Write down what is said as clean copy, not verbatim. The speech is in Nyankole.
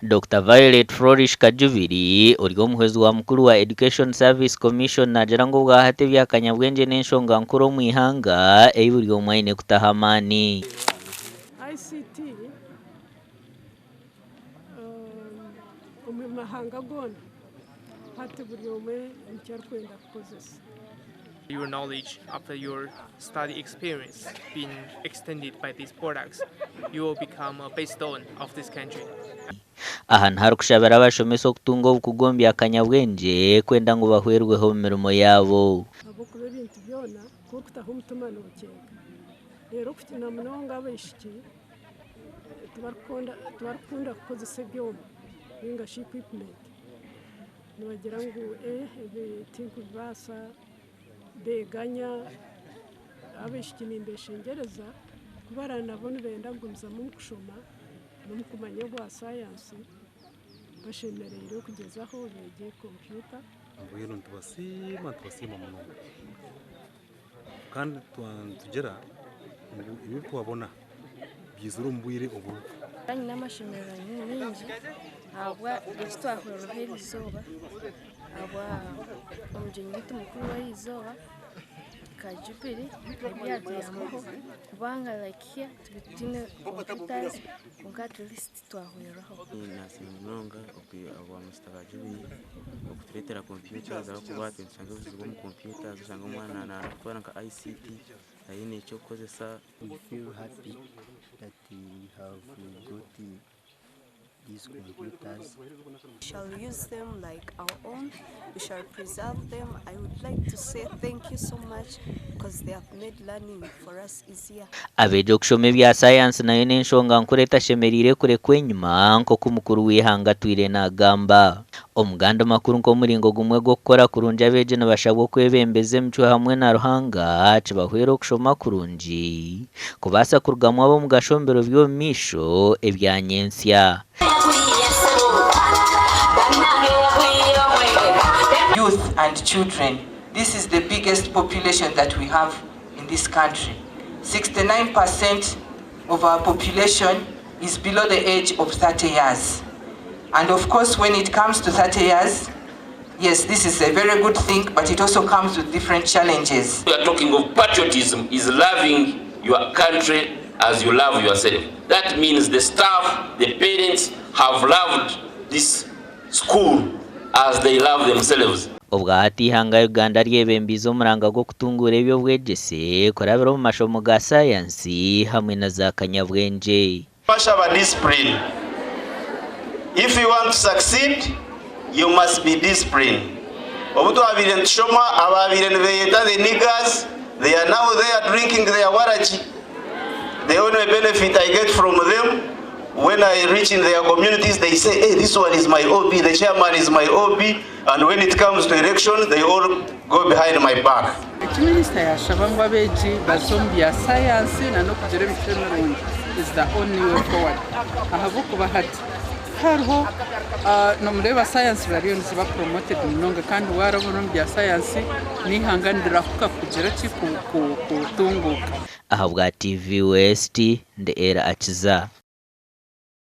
Dokita Violet Flourish Kajubiri, ori omuhwezi wa mukuru wa Education Service Commission naagira ngu obwahati ebya kanyabwengye n'enshonga nkuru omu ihanga ei buri omwe aine kutaho amaani. ICT omu mahanga goona hati buri omwe nikyo arikwenda kukozesa. Your knowledge after your study experience being extended by these products, you will become a backbone of this country. Aha niho arikushabira abashomesa okutunga obukugu omu bya kanyabwengye kwenda ngu bahwerweho omu mirimo yaabo. Ahabw'okuba ebintu byona ku orikutaho omutima nookyega. Reero na munonga abaishiki tibarikukunda kukozesa ebyoma ninga shi equipment. Nibagira ngu ebi tinkubibaasa, beeganya. Abaishiki nimbeshengyereza ku baraabe nabo nibenda kugumizamu omu kushoma n'omu kumanya obwa sayansi, bashemereire kugyezaho beegye kompyuta. Mbwenu nitubasiima nitubasiima munonga kandi nitugira ngu ebi twabona byizire omu bwire oburiho. Nyine amashemererwa maingi ahabwa eki twahuriraho eri izooba ahabwa omugyenyi waitu mukuru w'erizooba Kajubiri ebi yatuyambaho kubanga like here turi tutaine computers kwonka at least twahuriraho. Nasiima munonga ahabwa Mister Kajubiri okutureetera computers ahabw'okuba nitushanga ebizibu omu computers oshanga omwana naatwara nka ICT taine ky'okukozesa. We feel happy that we have got these computers. We shall use them like our own, we shall preserve them. I would like to say thank you so much because they have made learning for us easier. Abeegi okushoma ebya sayansi nayo n'enshonga nkuru etashemereire kurekwa enyima nk'oku mukuru w'eihanga atwire naagamba. Omu gandi makuru nk'omuringo gumwe gw'okukora kurungi abeegi nibashabwa okwebembeza emicwe hamwe na Ruhanga kibahwere okushoma kurungi kubaasa kurugamu ab'omugasho omu biro by'omu maisho ebya nyentsya. Youth and children, this is the biggest population that we have in this country. 69% of our population is below the age of 30 years. And of course, when it comes to 30 years, yes, this is a very good thing, but it also comes with different challenges. We are talking of patriotism is loving your country as you love yourself. That means the staff, the parents have loved this school as they love themselves. Obwahati eihanga Uganda ryebembiize omuranga gw'okutunguura eby'obwegyese kurabira omu mashomo ga sayansi hamwe na za kanyabwengye. Bashaba discipline. If you want to succeed, you must be disciplined. Obu twabaire nitushoma, abaabaire nibeyeta the niggas, they are now there drinking their waragi. The only benefit I get from them, when I reach in their communities, they say, hey, this one is my OB, the chairman is my OB, and when it comes to election, they all go behind my back. Eki minisita yaashaba ngu abeegi baze omu bya sayansi n'okugira emicwe mirungi is the only way forward ahabw'okuba hati hariho nomureeba sayansi bariyo niziba promoted munonga kandi waaraba ori omu bya sayansi n'eihanga nirirahuka kugira ki kutunguuka. Ahabwa TV West, ndi Ella Akiza.